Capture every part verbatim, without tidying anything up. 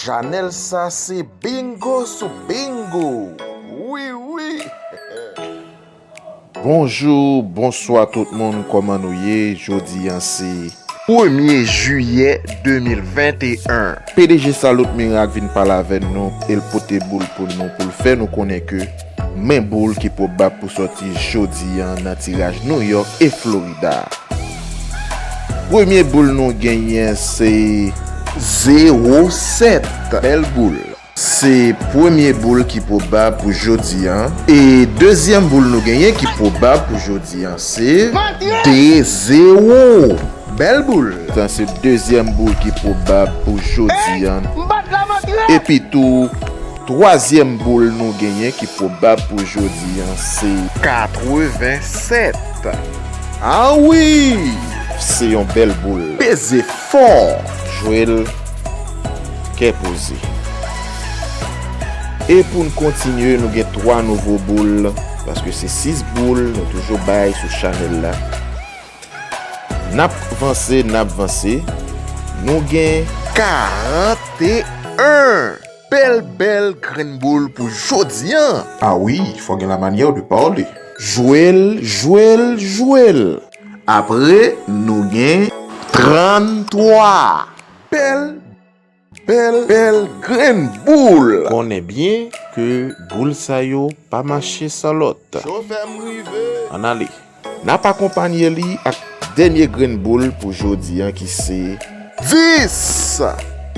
Chanèl sa se bingo sou bingo. Wi, wi. Bonjou, bonswa tout moun, kòman nou ye? Jodi a se premye jiyè de mil venteyen. P D G Salut Miracle vin pale avè nou, e l pote boul pou nou, pou l fè nou konnen ke men boul ki pwobab pou sòti jodi a nan tiraj New York e Florida. Premye boul nou genyen se zewo sèt. Bèl boul. Se premye boul ki pwobab pou jodi a. E dezyèm boul nou genyen ki pwobab pou jodi a se de zewo. Bèl boul. Sa se dezyèm boul ki pwobab pou jodi a. Epi tou, twazyèm boul nou genyen ki pwobab pou jodi a se katreven sèt. Ah wi! Se yon bèl boul. Peze fò. Jwe l kè poze. E pou n kontinye, nou gen twa nouvo boul, paske se sis boul nou toujou bay sou chanèl la. N ap vanse, n ap vanse. Nou gen karanteyen. Bèl, bèl grenn boul pou jodi a. Ah wi, fò gen la manyè de pale. Jwe l, jwe l, jwe l. Apre, nou gen tranntwa. Bèl, bèl, bèl grenn boul. Konnen byen ke boul sa yo pa mache san lòt. Chofè m rive. Ann ale. N ap akonpanye li ak dènye grenn boul pou jodi a ki se dis.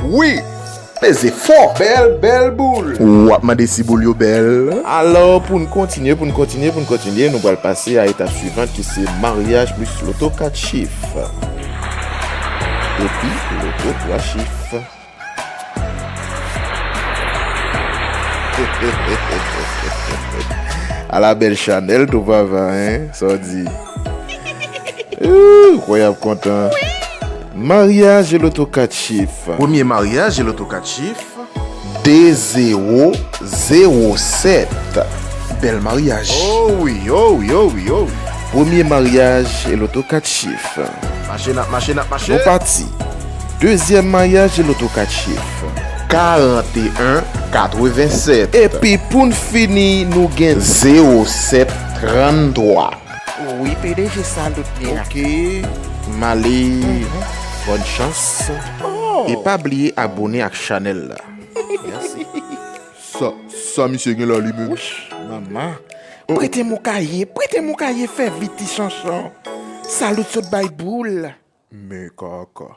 Wi. Peze fò. Bèl, bèl boul. W ap mande si boul yo bèl. Alò, pou n kontinye, pou n kontinye, pou n kontinye, nou pral pase a etap swivan ki se maryaj plis loto kat chif. Epi loto twa chif. Ala bèl chanèl tou papa, hein, sa w di? Ooh, kwè y ap kontan. Maryaj e loto kat chif. Premye maryaj e loto kat chif. De zewo zewo sèt. Bèl maryaj. Oh wi, oh wi, oh wi, oh wi. Premye maryaj e loto kat chif. Mache, n ap mache, n ap mache. Nou pati. Dezyèm maryaj e loto kat chif. Karanteyen katrevensèt. Epi pou n fini, nou gen zewo sèt tranntwa. Wi, P D G Salut Miracle. Ok, m ale. Bòn chans. Oh. E pa bliye abone ak chanèl la. Mèsi. Sa, sa misye gen la li menm? Wouch, manman. Prete m yon kaye, prete m yon kaye, fè vit ti chanchon. Salut sot bay boul. Men kaka.